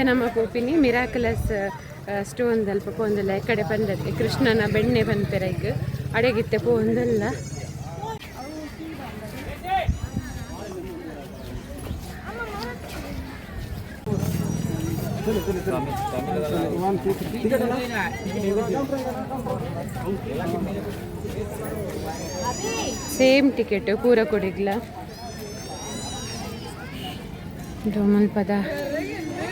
ನಮ್ಮ ಪೋಪಿನಿ ಮಿರಾಕಲಸ್ ಸ್ಟೋನ್ ಅಲ್ಪ ಪೋಂದಲ್ಲ ಕಡೆ ಪಂದತ್ತೆ ಕೃಷ್ಣನ ಬೆಣ್ಣೆ ಪನ್ಪೆರೈಕ್ ಅಡೆಗಿತ್ತೆ ಪೋಂದಲ್ಲ. ಸೇಮ್ ಟಿಕೆಟ್ ಪೂರ ಕೊಡಿಗ್ಲ ಮಲ್ಪದ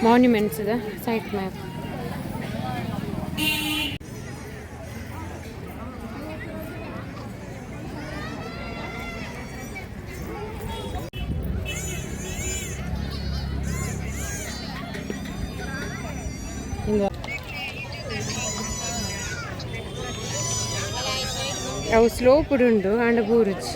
ಮಾನ್ಯುಮೆಂಟ್ಸ್ the site map. ಅವು ಸ್ಲೋಪ್ ಉಂಡು ಆಂಡ ಬೂರುಜಿ.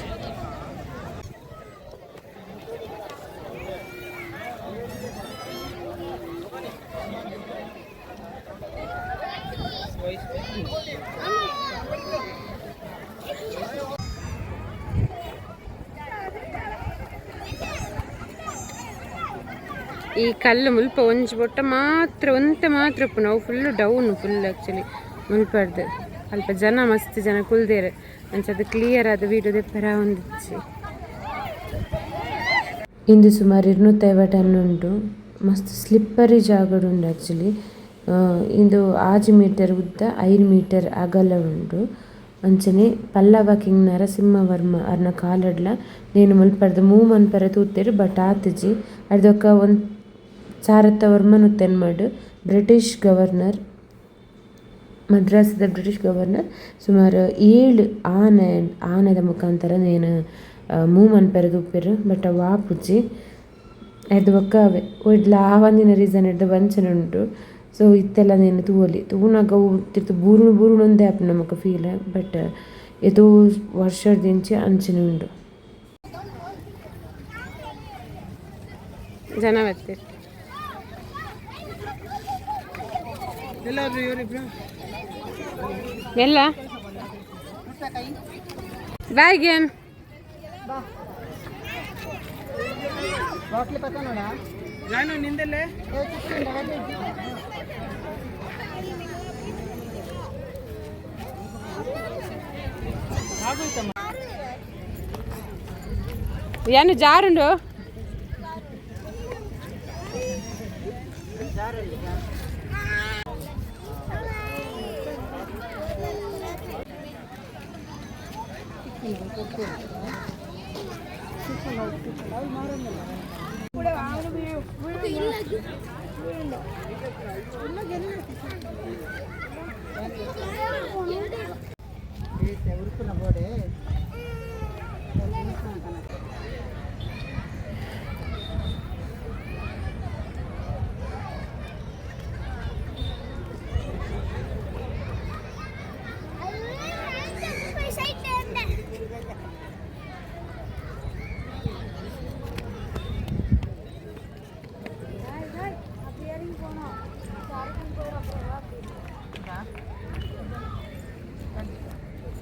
ಈ ಕಲ್ಲು ಮುಲ್ಪ ಒಂಜಿ ಬೊಟ್ಟ ಮಾತ್ರ ಒಂತೆ ಮಾತ್ರ ಉಪ್ಪು ನಾವು ಫುಲ್ ಡೌನ್ ಫುಲ್ ಆ್ಯಕ್ಚುಲಿ ಮುಲ್ಪರ್ದು ಅಲ್ಪ ಜನ ಮಸ್ತ್ ಜನ ಕುಲ್ದೇರು ಅಂಚ ಅದು ಕ್ಲಿಯರ್ ಆದ ವೀಡಿಯೋ ದೆಪ್ಪರ ಒಂದಿಚ್ಚಿ. ಇಂದು ಸುಮಾರು 250 ಟನ್ ಉಂಡು. ಮಸ್ತ್ ಸ್ಲಿಪ್ಪರಿ ಜಾಗಡ್ ಉಂಡು ಆಕ್ಚುಲಿ. ಇಂದು 6 ಮೀಟರ್ ಉದ್ದ, 5 ಮೀಟರ್ ಅಗಲ ಉಂಡು. ಅಂಚನೆ ಪಲ್ಲವ ಕಿಂಗ್ ನರಸಿಂಹ ವರ್ಮ ಅರ್ನ ಕಾಲಡ್ಲ ನೇನು ಮುಲ್ಪರ್ದ್ ಮೂವ್ ಮನ್ಪರೆ ತೂತೆರ್, ಬಟ್ ಆತಿಜಿ. ಐರ್ದ್ ಬೊಕ ಸಾರತ್ತ ವರ್ಮನ್ ಬ್ರಿಟಿಷ್ ಗವರ್ನರ್, ಮದ್ರಾಸ್ ದ ಬ್ರಿಟಿಷ್ ಗವರ್ನರ್ ಸುಮಾರು ಏಳ್ ಆನೆ ಆನೆದ ಮುಖಾಂತರ ನೇನು ಮೂವ್ ಮನ್ಪರೆ ತೂಪೆರ್, ಬಟ್ ಅವು ಆಪುಜಿ. ಐರ್ದ್ ಬೊಕ ಅವ್ವೆ ಒಡ್ಲ ಆವಂದಿನ ರೀಸನ್ ಡ್ದ್ ಅಂಚನೆ ಉಂಡು. ಸೊ ಇತ್ತೆಲ ನೆನ್ ತೂವೊಲಿ, ತೂನಗ ಅವು ತಿರ್ತ್ ಬೂರುನು ಬೂರುನು ಆಪುಂಡು ನಮಕ್ ಫೀಲ್. ಬಟ್ ಏತೋ ವರ್ಷರ್ದಿಂಚಿ ಅಂಚನೆ ಉಂಡು. ಜನ ಬತ್ತೆರ್. ಎಲ್ಲಾದ್ರು ಇವರಿಬ್ರು. ಎಲ್ಲ ಬ್ಯಾಗ್ ಏನು? ಜಾನು, ನಿಂದಲ್ಲೇ. ಆಗೋಯ್ತಮ್ಮ. ಏನು ಜಾರುಂಡು?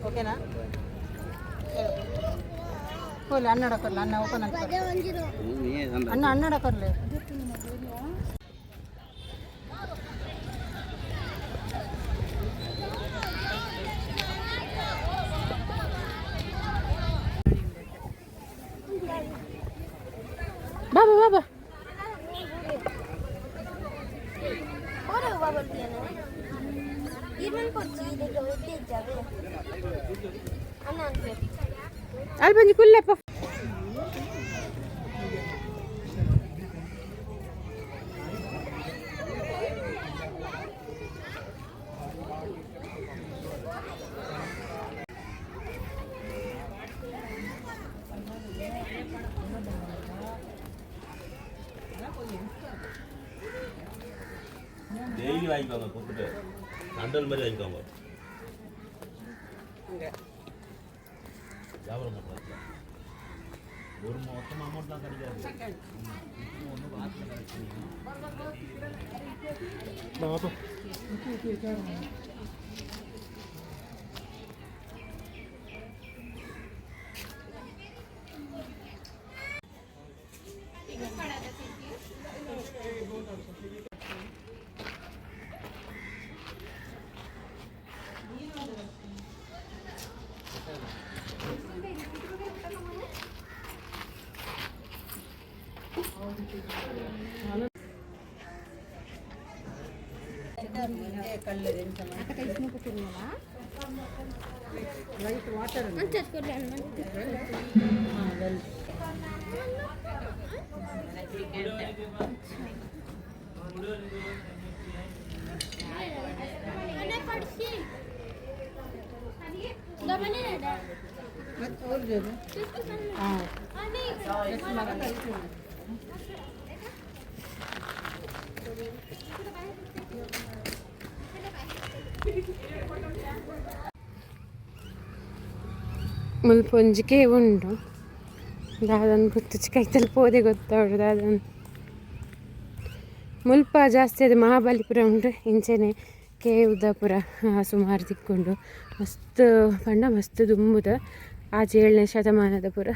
ಓಕೆನಾ? ಹೋಗ್ಲಿ, ಅಣ್ಣ ಕೊರ್ಲಿ, ಅಣ್ಣ ಓಪನ್ ಅಂತ, ಅಣ್ಣ ಅಣ್ಣ ಕೊರ್ಲಿ. ಬಾಬಾ ಬಾಬಾ. ಅಲ್ಲಿ ಬಂದು ಕುಲ್ಲಪ್ಪ. டெய்லி வாங்கிக்கோங்க, கொடுத்துட்டு நண்டல் மாதிரி வாங்கிக்கோங்க. வியாபாரம் பண்ணுறாங்க. ஒரு மொத்தமாக அமௌண்ட்லாம் கிடைக்காது. ஒன்றும் வாரத்தில் கிடைக்கும். ಮುಲ್ಪ ಒಂಜಿ ಕೇವ್ ಉಂಡು. ದಾದನ್ ಗೊತ್ತುಜಿ, ಕೈತಲ್ ಪೋದೆ ಗೊತ್ತಾವಡು ದಾದನ್. ಮುಲ್ಪ ಜಾಸ್ತಿ ಅದು ಮಹಾಬಲಿಪುರ ಉಂಡು, ಇಂಚೆನೆ ಕೇವ್ದ ಪುರ ಸುಮಾರು ತಿಕ್ಕೊಂಡು ಮಸ್ತ್ ಪಂಡ ಮಸ್ತ್ ದುಂಬುದ ಆಜಿ ಏಳನೇ ಶತಮಾನದ ಪುರ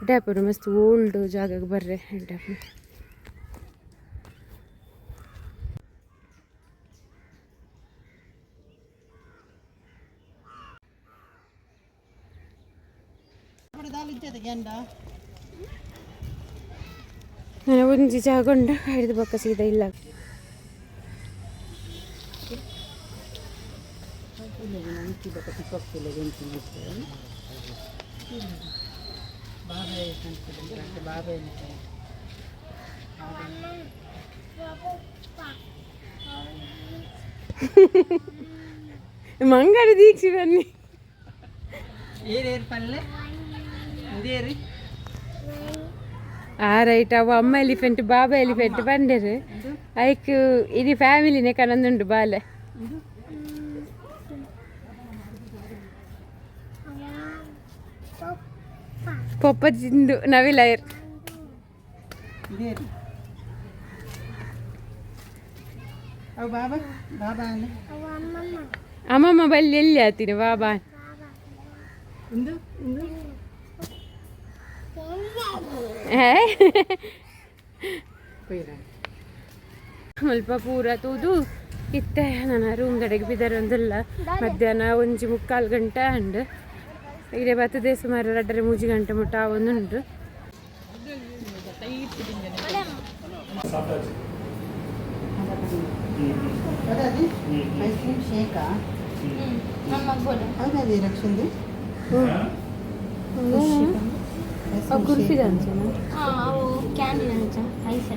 ಎಡ್ಡೆ ಮಸ್ತ್ ಓಲ್ಡ್ ಜಾಗಕ್ಕೆ ಬರ್ರೆ ಎಡ್ಡೆ. ನಾನು ಒಂಜಿ ಜಾಗ ಉಂಡು, ಹಿಡಿದು ಬೊಕ್ಕ ಸೀದಾ ಇಲ್ಲ. ಮಂಗಡ ದೀಕ್ಷಿ ಬನ್ನಿ. ಏರು ಪಲ್ಲೆ ಇದೇರಿ. ಆ ರೈಟ್, ಅವು ಅಮ್ಮ ಎಲಿಫೆಂಟ್ ಬಾಬಾ ಎಲಿಫೆಂಟ್ ಬಂದೇರು. ಐಕ್ ಇಡೀ ಫ್ಯಾಮಿಲಿನೇ ಕನಂದುಂಡು ಬಾಲೆ. ಪೊಪ್ಪ ಜಿಂದು ನವಿಲೈರ್. ಇದೇರಿ. ಅವು ಬಾಬಾ ಬಾಬಾ ಅನ್ನ. ಅಮ್ಮಮ್ಮ ಬಲ್ಲಿ ಎಲ್ಲಿ ಆತೀನಿ ಬಾಬಾ. ಇಂದು ಇಂದು. ಮುಲ್ಪ ಪೂರ ತೂದು ಇತ್ತೆ ನನ್ನ ರೂಮ್ ದಡೆಗೆ ಬಿದರೊಂದಿಲ್ಲ. ಮಧ್ಯಾಹ್ನ 1:45 ಗಂಟೆ ಅಂಡ್ ಇದೇ ಬರ್ತದೆ ಸುಮಾರು 2.5 3 ಗಂಟೆ ಮುಟ್ಟ ಒಂದುಂಟು. ಅದೇ ಐಸ್ ಕ್ರೀಮ್ ಶೇಕಾ? ಹೌದಾ ರಕ್ಷಂದು? ಕುಲ್ಫಿದ ಅಂಚೆನಾ? ಕ್ಯಾಂಡಿ ಅಂಚ ಐಸ್.